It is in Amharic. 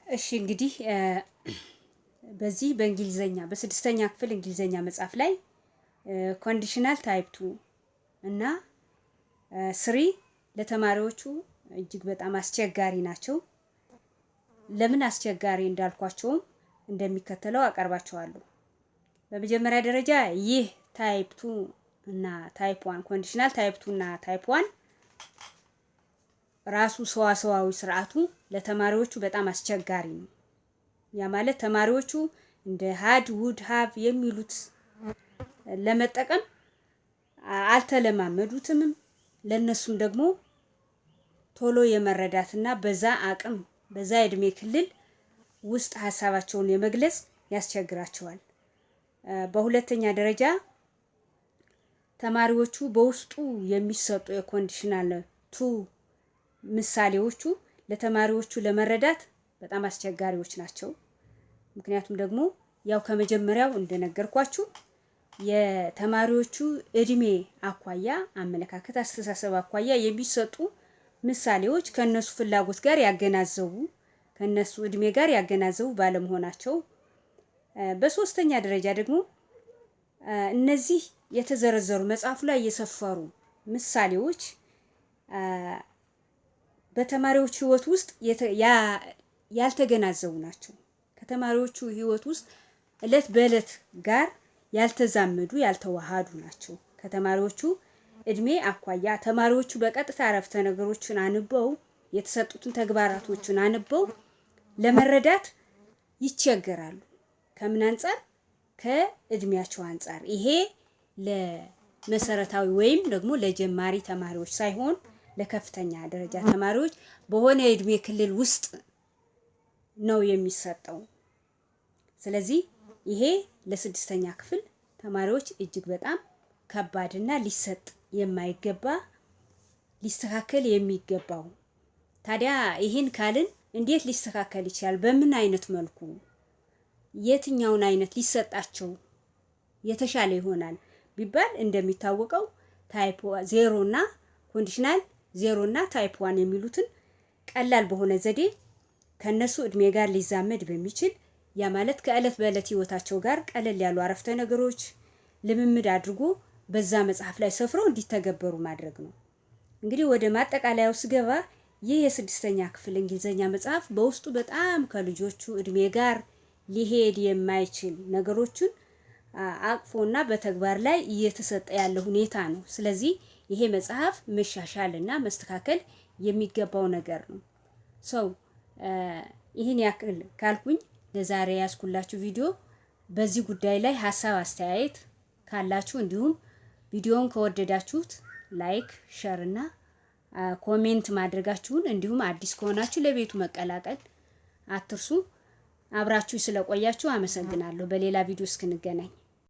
እሺ፣ እንግዲህ በዚህ በእንግሊዘኛ በስድስተኛ ክፍል እንግሊዘኛ መጽሐፍ ላይ conditional type two እና three ለተማሪዎቹ እጅግ በጣም አስቸጋሪ ናቸው። ለምን አስቸጋሪ እንዳልኳቸውም እንደሚከተለው አቀርባቸዋለሁ። በመጀመሪያ ደረጃ ይህ type two እና type one፣ conditional type two እና type one ራሱ ሰዋሰዋዊ ስርዓቱ ለተማሪዎቹ በጣም አስቸጋሪ ነው። ያ ማለት ተማሪዎቹ እንደ had፣ would have የሚሉት ለመጠቀም አልተለማመዱትምም። ለእነሱም ደግሞ ቶሎ የመረዳትና በዛ አቅም በዛ የእድሜ ክልል ውስጥ ሀሳባቸውን የመግለጽ ያስቸግራቸዋል። በሁለተኛ ደረጃ ተማሪዎቹ በውስጡ የሚሰጡ የ conditional two ምሳሌዎቹ ለተማሪዎቹ ለመረዳት በጣም አስቸጋሪዎች ናቸው። ምክንያቱም ደግሞ ያው ከመጀመሪያው እንደነገርኳችሁ የተማሪዎቹ እድሜ አኳያ፣ አመለካከት፣ አስተሳሰብ አኳያ የሚሰጡ ምሳሌዎች ከእነሱ ፍላጎት ጋር ያገናዘቡ፣ ከእነሱ እድሜ ጋር ያገናዘቡ ባለመሆናቸው፣ በሶስተኛ ደረጃ ደግሞ እነዚህ የተዘረዘሩ መጽሐፉ ላይ የሰፈሩ ምሳሌዎች በተማሪዎች ሕይወት ውስጥ ያልተገናዘቡ ናቸው። ከተማሪዎቹ ሕይወት ውስጥ እለት በእለት ጋር ያልተዛመዱ፣ ያልተዋሃዱ ናቸው። ከተማሪዎቹ እድሜ አኳያ ተማሪዎቹ በቀጥታ አረፍተ ነገሮችን አንብበው፣ የተሰጡትን ተግባራቶችን አንብበው ለመረዳት ይቸገራሉ። ከምን አንጻር? ከእድሜያቸው አንጻር። ይሄ ለመሰረታዊ ወይም ደግሞ ለጀማሪ ተማሪዎች ሳይሆን ለከፍተኛ ደረጃ ተማሪዎች በሆነ የእድሜ ክልል ውስጥ ነው የሚሰጠው። ስለዚህ ይሄ ለስድስተኛ ክፍል ተማሪዎች እጅግ በጣም ከባድና ሊሰጥ የማይገባ፣ ሊስተካከል የሚገባው። ታዲያ ይህን ካልን እንዴት ሊስተካከል ይችላል? በምን አይነት መልኩ፣ የትኛውን አይነት ሊሰጣቸው የተሻለ ይሆናል ቢባል፣ እንደሚታወቀው type zero እና conditional zero እና type one የሚሉትን ቀላል በሆነ ዘዴ ከነሱ እድሜ ጋር ሊዛመድ በሚችል፣ ያ ማለት ከእለት በእለት ህይወታቸው ጋር ቀለል ያሉ አረፍተ ነገሮች ልምምድ አድርጎ በዛ መጽሐፍ ላይ ሰፍረው እንዲተገበሩ ማድረግ ነው። እንግዲህ ወደ ማጠቃለያው ስገባ ይህ የስድስተኛ ክፍል እንግሊዘኛ መጽሐፍ በውስጡ በጣም ከልጆቹ እድሜ ጋር ሊሄድ የማይችል ነገሮችን አቅፎና በተግባር ላይ እየተሰጠ ያለ ሁኔታ ነው። ስለዚህ ይሄ መጽሐፍ መሻሻልና መስተካከል የሚገባው ነገር ነው። So ይህን ያክል ካልኩኝ ለዛሬ ያስኩላችሁ ቪዲዮ፣ በዚህ ጉዳይ ላይ ሀሳብ አስተያየት ካላችሁ እንዲሁም ቪዲዮውን ከወደዳችሁት like፣ share እና comment ማድረጋችሁን እንዲሁም አዲስ ከሆናችሁ ለቤቱ መቀላቀል አትርሱ። አብራችሁ ስለቆያችሁ አመሰግናለሁ። በሌላ ቪዲዮ እስክንገናኝ።